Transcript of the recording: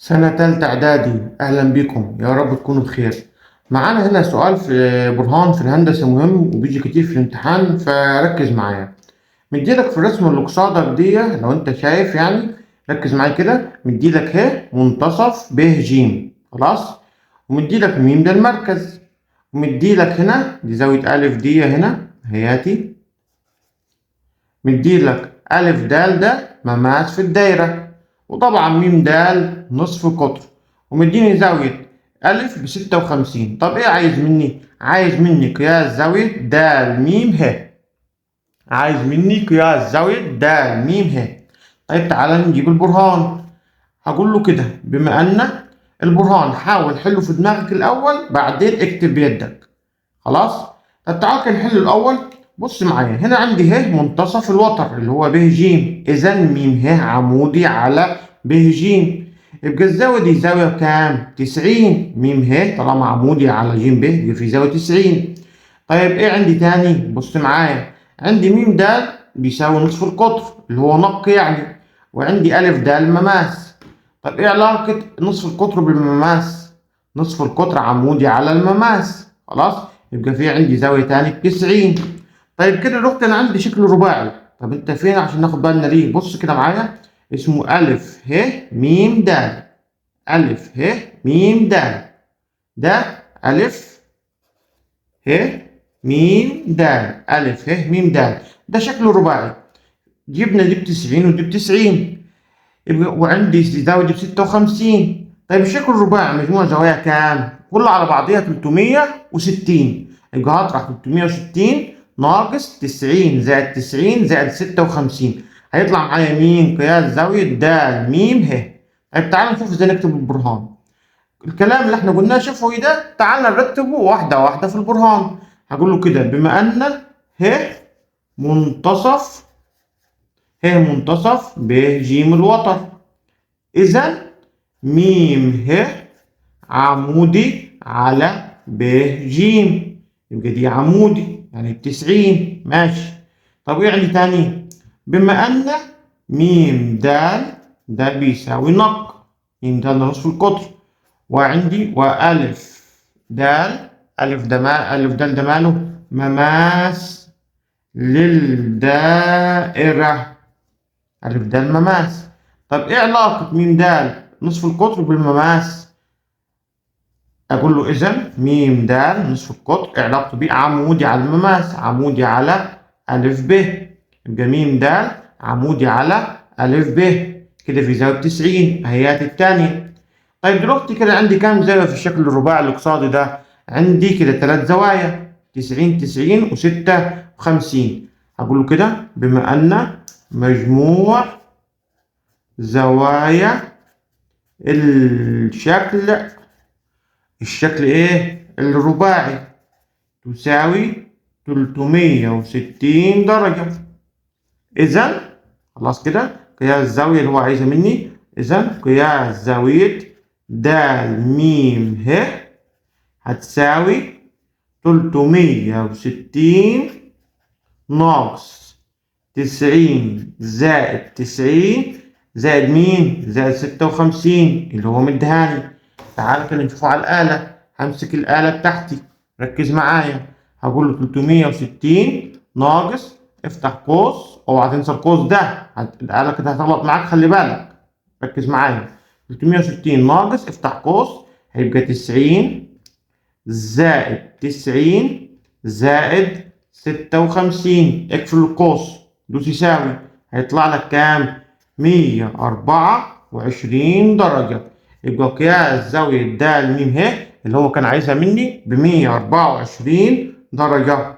سنة تالتة إعدادي، أهلا بيكم، يا رب تكونوا بخير. معانا هنا سؤال في برهان في الهندسة مهم وبيجي كتير في الامتحان، فركز معايا. مديلك في الرسم اللي قصادك دي، لو انت شايف يعني ركز معايا كده. مديلك ه منتصف ب ج، خلاص، ومديلك م ده المركز، ومديلك هنا دي زاوية أ دي هنا هياتي، مديلك أ د ده مماس في الدايرة، وطبعا م د نصف قطر، ومديني زاوية أ ب56. طب إيه عايز مني؟ عايز مني قياس زاوية د م ه، عايز مني قياس زاوية د م ه. طيب تعالى نجيب البرهان. هقول له كده، بما أن البرهان حاول حله في دماغك الأول بعدين اكتب بيدك، خلاص؟ طب تعالى كده نحله الأول. بص معايا، هنا عندي ه منتصف الوتر اللي هو ب ج، إذا م ه عمودي على ب ج، يبقى الزاوية دي زاوية بكام؟ 90. م ه طالما عمودي على ج ب يبقى في زاوية 90. طيب إيه عندي تاني؟ بص معايا، عندي م د بيساوي نصف القطر اللي هو نق يعني، وعندي أ د مماس. طب إيه علاقة نصف القطر بالمماس؟ نصف القطر عمودي على المماس، خلاص؟ يبقى في عندي زاوية تاني ب90. طيب كده رحت أنا عندي شكل رباعي. طب أنت فين عشان ناخد بالنا ليه؟ بص كده معايا، اسمه أ ه م د، أ ه م د، ده أ ه م د، أ ه م د، ده شكل رباعي. جبنا دي ب90 ودي ب90، وعندي زاوية دي ب56. طيب الشكل الرباعي مجموع زوايا كام؟ كله على بعضيها 360، يبقى هطرح 360 ناقص 90 زائد 90 زائد 56، هيطلع معايا مين؟ قياس زاوية د م ه. طيب تعالى نشوف ازاي نكتب البرهان. الكلام اللي احنا قلناه شفوي ده تعالى نرتبه واحدة واحدة في البرهان. هقول له كده، بما أن ه منتصف، ه منتصف ب ج الوتر، إذا م ه عمودي على ب ج، يبقى دي عمودي يعني ب90، ماشي. طب ايه عندي تاني؟ بما أن م د ده بيساوي نق، م د نصف القطر، وعندي وألف د، ألف ده ما ألف د ده ماله؟ مماس للدائرة، ألف د مماس. طب ايه علاقة م د نصف القطر بالمماس؟ أقول له إذا م د نصف القطر علاقته بيه عمودي على المماس، عمودي على ألف ب، يبقى م د عمودي على ألف ب، كده في زاوية 90 أهيات التانية. طيب دلوقتي كده عندي كام زاوية في الشكل الرباعي الاقتصادي ده؟ عندي كده 3 زوايا، 90 90 و56. هقول له كده، بما أن مجموع زوايا الشكل ايه؟ الرباعي تساوي 360 درجة. إذا خلاص كده قياس الزاوية اللي هو عايزها مني، إذا قياس زاوية د م ه هتساوي 360 ناقص 90 زائد 90 زائد مين؟ زائد 56 اللي هو مديهاني. تعال كده نشوفه على الآلة. همسك الآلة بتاعتي، ركز معايا، هقول له 360 ناقص، افتح قوس، اوعى تنسى القوس ده، الآلة كده هتغلط معاك، خلي بالك، ركز معايا. 360 ناقص افتح قوس، هيبقى 90 زائد 90 زائد 56، اقفل القوس، دوس يساوي، هيطلع لك كام؟ 124 درجة. يبقى قياس زاوية د م ه اللي هو كان عايزها مني ب124 درجة.